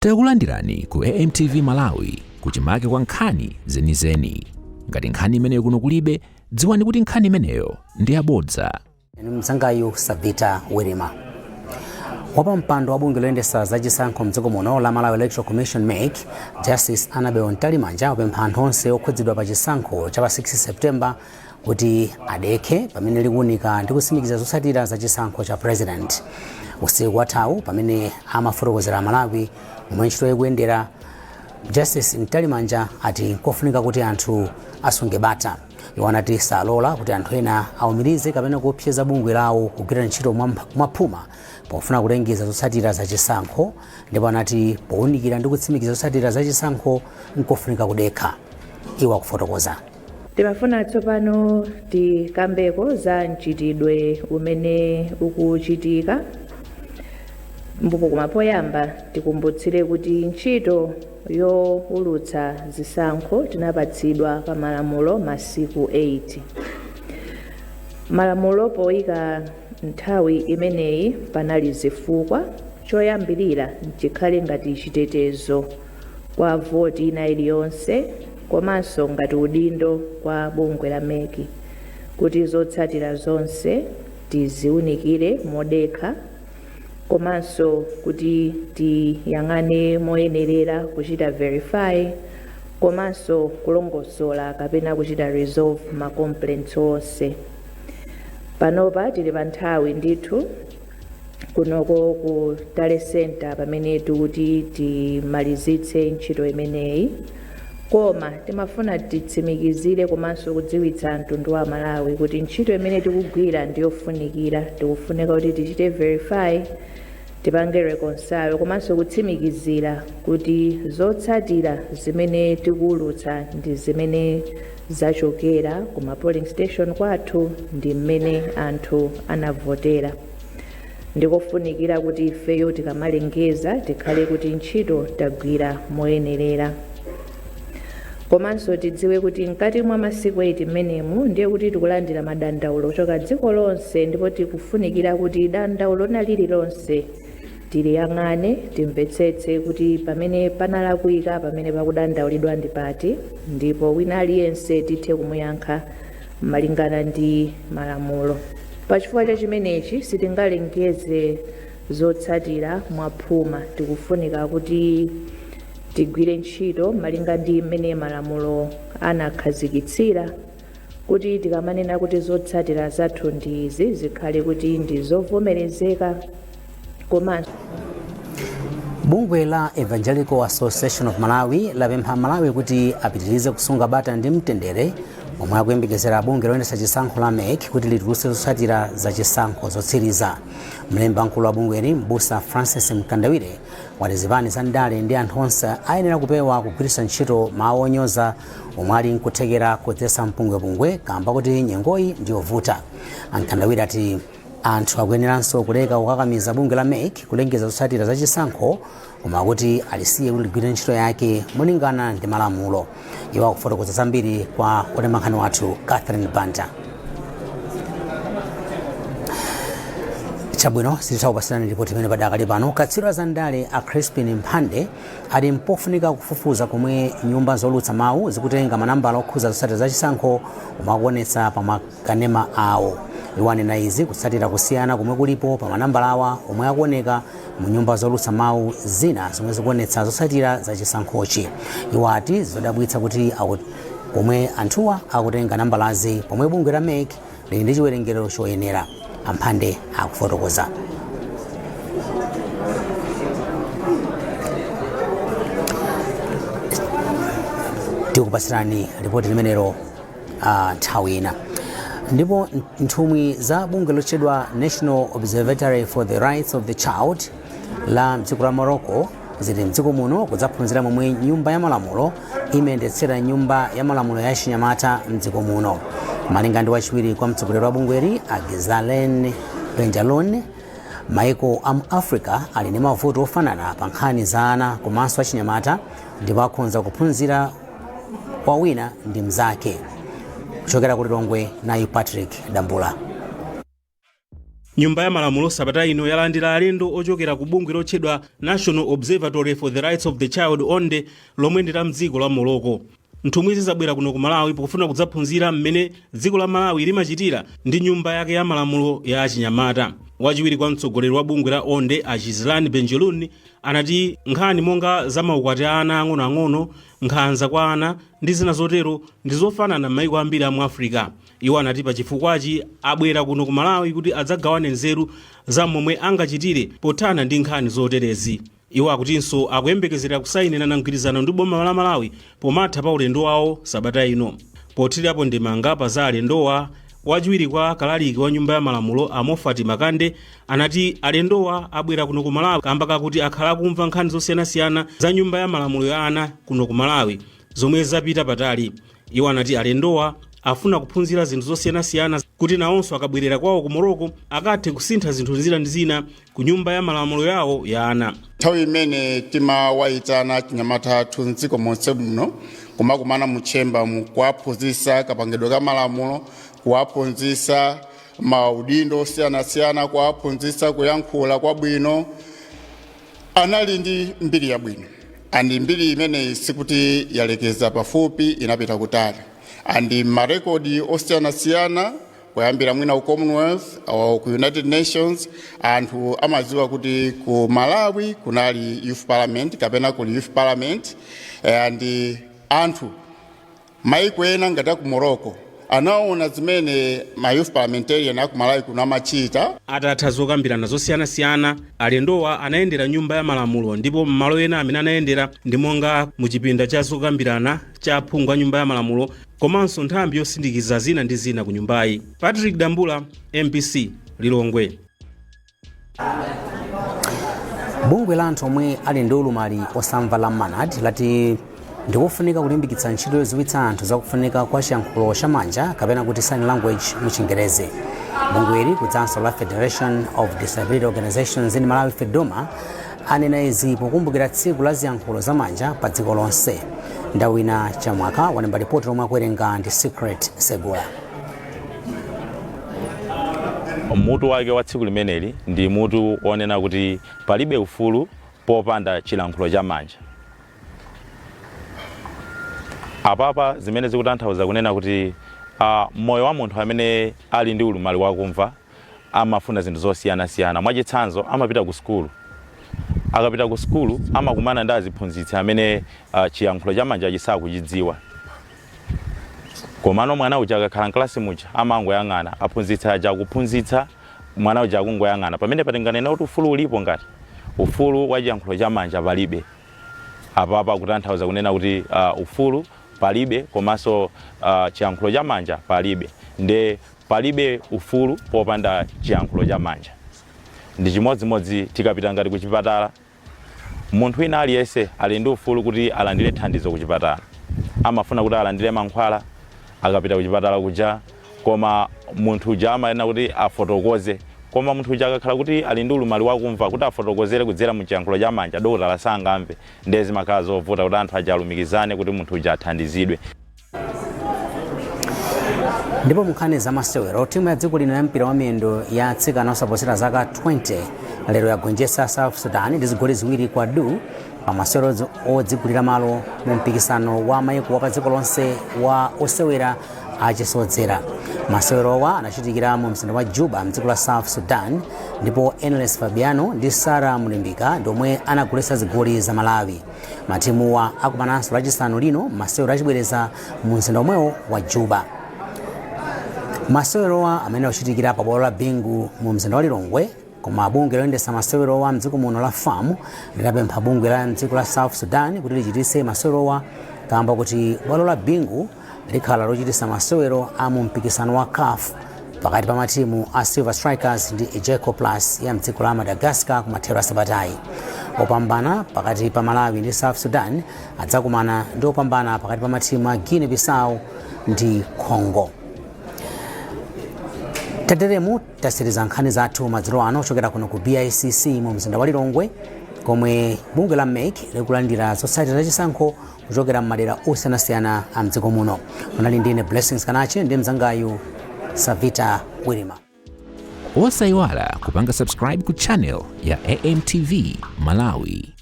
Takulandirani ku AMTV Malawi, kuchimake kwa nkhani zenizeni. Ngati nkhani imeneyo kuno kulibe, dziwani kuti nkhani imeneyo ndi yabodza. Mzangayu Savita Wirima. Wapampando wa bungwe loyendetsa zachisankho mdziko muno la Malawi Electoral Commission, MEC, Justice Annabel Mtalimanja wapempha anthu onse okhudzidwa pa chisankho cha pa 6 September kuti adekhe pamene likuunika ndi kutsimikiza zotsatira za chisankho cha president. Usiku wathawu, pamene amafotokozera Amalawi momwe ntchito ikuyendera, Justice Mtalimanja ati nkofunika kuti anthu asunge bata. Iwo anati salola kuti anthu ena awumirize kapena kuopseza bungwe lawo kugwira ntchito mwaphuma pofuna kulengeza zotsatira za chisankho, ndipo anati powunikira ndi kutsimikiza zotsatira za chisankho nkofunika kudekha. Iwo akufotokoza. Timafuna tsopano tikambeko za mchitidwe umene ukuchitika mbupo, koma poyamba tikumbutsire kuti ntchito yowulutsa zisankho tinapatsidwa pa malamulo masiku 8. Malamulo poyika nthawi imeneyi panali zifukwa. Choyambirira, chikhale ngati chitetezo kwa voti ina iliyonse, komanso ngati udindo kwa bungwe la MEC kuti zotsatira zonse tiziunikire modekha, komanso kuti tiyang'ane moyenerera, kuchita verify komanso kulongosola kapena kuchita resolve ma complaints onse. Panopa tili pa nthawi ndithu kunoko ku tally center pamene tikuti timalizitse ntchito imeneyi, koma timafuna titsimikizire komanso kudziwitsa mtundu wa Malawi kuti ntchito imene tikugwira ndiyofunikira. Tikufunika kuti tichite verify, tipange reconcile komanso kutsimikizira kuti zotsatira zimene tikuwulutsa ndi zimene zachokera ku ma polling station kwathu ndi mmene anthu anavotera. Ndikofunikira kuti ifeyo tikamalengeza tikhale kuti ntchito tagwira moyenerera, komanso tidziwe kuti mkati mwa masiku 8 mmenemu ndiye kuti tikulandira madandaulo kuchoka dziko lonse, ndipo tikufunikira kuti dandaulo lina lililonse tiliyang'ane, timvetsetse kuti pamene panalakwika, pamene pakudandaulidwa ndi pati, ndipo wina aliyense tithe kumuyankha malingana ndi malamulo. Pachifukwa cha chimenechi sitingalengeze zotsatira mwaphuma. Tikufunika kuti tigwire ntchito malinga ndi mmene malamulo anakhazikitsira, kuti tikamanena kuti zotsatira zathu ndi izi, zikhale kuti ndi zovomerezeka komanso Bungwe la Evangelical Association of Malawi lapempha Malawi kuti apitirize kusunga bata ndi mtendere omwe akuyembekezera bungwe loyendetsa chisankho la MEC kuti litulutse zotsatira za chisankho zotsiriza. Mlembi wamkulu wa bungweli, Mbusa Francis Mkandawire, wati zipani za ndale ndi anthu onse ayenera kupewa kugwiritsa ntchito mawu onyoza omwe ali nkuthekera kudzetsa mpungwepungwe kamba kuti nyengoyi ndiyovuta. A Mkandawire ati anthu akuyeneranso kuleka kukakamiza bungwe la MEC kulengeza zotsatira za chisankho, koma kuti alisiye kuti ligwire ntchito yake molingana ndi malamulo. Iwo akufotokoza zambiri kwa olemba nkhani wathu Catherine Banda. Chabwino, sititha ripoti imene padakali pano. Katswiri wa zandale a Crispin Mphande ati mpofunika kufufuza komwe nyumba zolutsa mawu zikutenga manambala okhuza zotsatira za chisankho omwe akuonetsa pa makanema awo. Iwo anena izi kutsatira kusiyana komwe kulipo pa manambala awa omwe akuoneka mu nyumba zolutsa mawu zina zomwe zikuonetsa zotsatira za chisankhochi. Iwo ati zodabwitsa kuti komwe anthuwa akutenga nambalazi pomwe bungwe la MEC lili ndi chiwerengero choyenera. Amphande akufotokoza. Tikupatsirani ripoti limenelo nthawi ina. Ndipo nthumwi za bungwe lotchedwa National Observatory for the Rights of the Child la mdziko la Morocco zili mdziko muno kudzaphunzira momwe nyumba ya malamulo imayendetsera nyumba ya malamulo ya chinyamata mdziko muno. Malinga ndi wachiwiri kwa mtsogoleri wa bungweli, a Ghizlane Benjelloun, maiko a mu Africa ali ndi mavuto ofanana pa nkhani za ana komanso achinyamata, ndipo akhonza kuphunzira kwa wina ndi mnzake. Kuchokera ku Lilongwe, nayu Patrick Dambula. Nyumba ya Malamulo sabata ino yalandira alendo ochokera ku bungwe lotchedwa National Observatory for the Rights of the Child, ONDE, lomwe ndi la mdziko la Morocco. Nthumwizi zabwera kuno ku Malawi pofuna kudzaphunzira mmene dziko la Malawi limachitira ndi nyumba yake ya malamulo ya achinyamata. Wachiwiri kwa mtsogoleri wa bungwe la ONDE, a Ghizlane Benjelloun, anati nkhani monga za maukwati a ana ang'onoang'ono, nkhanza kwa ana ndi zina zotero ndi zofanana m'mayiko ambiri a mu Africa. Iwo anati pa chifukwachi abwera kuno ku Malawi kuti adzagawane nzeru za momwe angachitire pothana ndi nkhani zoterezi. Iwo akutinso akuyembekezera kusayinirana mgwirizano ndi boma la Malawi pomatha pa ulendo wawo sabata ino. Pothirirapo ndemanga pa za alendowa, wachiwiri kwa kalaliki wa Nyumba ya Malamulo, a Mofati Makande, anati alendowa abwera kuno ku Malawi kamba kakuti akhala akumva nkhani zosiyanasiyana za Nyumba ya Malamulo ya ana kuno ku Malawi zomwe zapita patali. Iwo anati alendowa afuna kuphunzira zinthu zosiyanasiyana kuti nawonso akabwerera kwawo ku Morocco akathe kusintha zinthu zina ndi zina ku Nyumba ya Malamulo yawo ya ana. Nthawi imene timawayitana achinyamata athu mdziko monse muno kumakumana mu chamber mu kuwaphunzitsa kapangidwe ka malamulo, kuwaphunzitsa maudindo osiyanasiyana, kuwaphunzitsa kuyankhula kwabwino, anali ndi mbiri yabwino. And mbiri imeneyi sikuti yalekeza pafupi, inapita kutali. And marekodi osiyanasiyana, kuyambira mwina ku Commonwealth or ku United Nations, anthu amadziwa kuti ku Malawi kunali youth parliament kapena kuli youth parliament. And anthu maiko ena ngati aku Morocco anaona zimene ma youth parliamentarian aku Malawi kuno amachita. Atatha zokambirana zosiyanasiyana, alendowa anayendera Nyumba ya Malamulo, ndipo m'malo ena amene anayendera ndi monga muchipinda cha zokambirana cha aphungu a Nyumba ya Malamulo komanso nthambi yosindikiza zina ndi zina ku nyumbayi. Patrick Dambula, MBC, Lilongwe. Bungwe la anthu omwe ali ndi ulumali osamva la MANAD lati ndikofunika kulimbikitsa ntchito yodziwitsa anthu zakufunika kwa chiyankhulo chamanja, kapena kuti sign language mu Chingerezi. Bungweli kudzanso la Federation of Disability Organizations in Malawi, FEDOMA, anena izi pokumbukira tsiku la ziyankhulo zamanja pa dziko lonse. Ndawina Chamwaka walemba ripoti lomwe akuwerenga ndi Secret Segula. Mutu wake wa tsiku limeneli ndi mutu wonena kuti palibe ufulu popanda chilankhulo cha manja. Apapa zimene zikutanthauza kunena kuti moyo wa munthu amene ali ndi ulumali wakumva amafuna zinthu zosiyanasiyana. Mwachitsanzo, amapita ku sukulu. Akapita ku sukulu amakumana ndi aziphunzitsi amene chiyankhulo cha manja chisakuchidziwa. Komano mwana uja akakhala mkalasi muja amangoyang'ana, aphunzitsi aja akuphunzitsa, mwana uja akungoyang'ana. Pamene patinganena kuti ufulu ulipo? Ngati ufulu wa chiyankhulo cha manja palibe. Apapa kutanthauza kunena kuti ufulu palibe komanso chiyankhulo cha manja palibe. Nde palibe ufulu popanda chiyankhulo cha manja. Ndi chimodzimodzi tikapita ngati kuchipatala, munthu wina aliyense ali ndi ufulu kuti alandire thandizo kuchipatala. Amafuna kuti alandire mankhwala akapita kuchipatala kuja, koma munthu uja amayenera kuti afotokoze. Koma munthu uja akakhala kuti ali ndi ulumali wakumva, kuti afotokozere kudzera mu chiyankhulo cha manja, dokotala sangamve. Ndiye zimakhala zovuta kuti anthu aja alumikizane kuti munthu uja athandizidwe. Ndipo munkhani za masewero, timu ya dziko lino ya mpira wa miyendo ya atsikana osaposera zaka 20 lero yagonjetsa South Sudan ndi zigoli 2 kwa du pa masewero odzigulira malo mu mpikisano wa mayiko wa pa dziko lonse wa osewera achisodzera. Masewerowa anachitikira mu mzinda wa Juba mdziko la South Sudan, ndipo Enles Fabiano ndi Sara Mulimbika ndi omwe anagoletsa zigoli za Malawi. Matimuwa akumananso Lachisanu lino masewero achibwereza mu mzinda omwewo wa Juba. Masewerowa amene akuchitikira pa bwalo la Bingu mu mzinda wa Lilongwe, koma bungwe loyendetsa masewerowa mdziko muno la FAM linapempha bungwe la mdziko la South Sudan kuti lichititse masewerowa kamba kuti bwalo la Bingu likhala lochititsa masewero a mu mpikisano wa CAF pakati pa matimu a Silver Strikers ndi Elgeco Plus ya mdziko la Madagascar kumathero a sabatayi. Opambana pakati pa Malawi ndi South Sudan adzakumana ndi opambana pakati pa matimu a Guinea Bissau ndi Congo. Tateremu tasiriza nkhani zathu madzulo ano kuchokera kuno ku BICC mu mzinda wa Lilongwe, komwe bungwe la MEC likulandira zotsatira zachisankho kuchokera m'madera osiyanasiyana a mdziko muno. Munali ndine Blessings Kanache ndi mzangayu Savita Wirima. Osayiwala kupanga subscribe ku channel ya AMTV Malawi.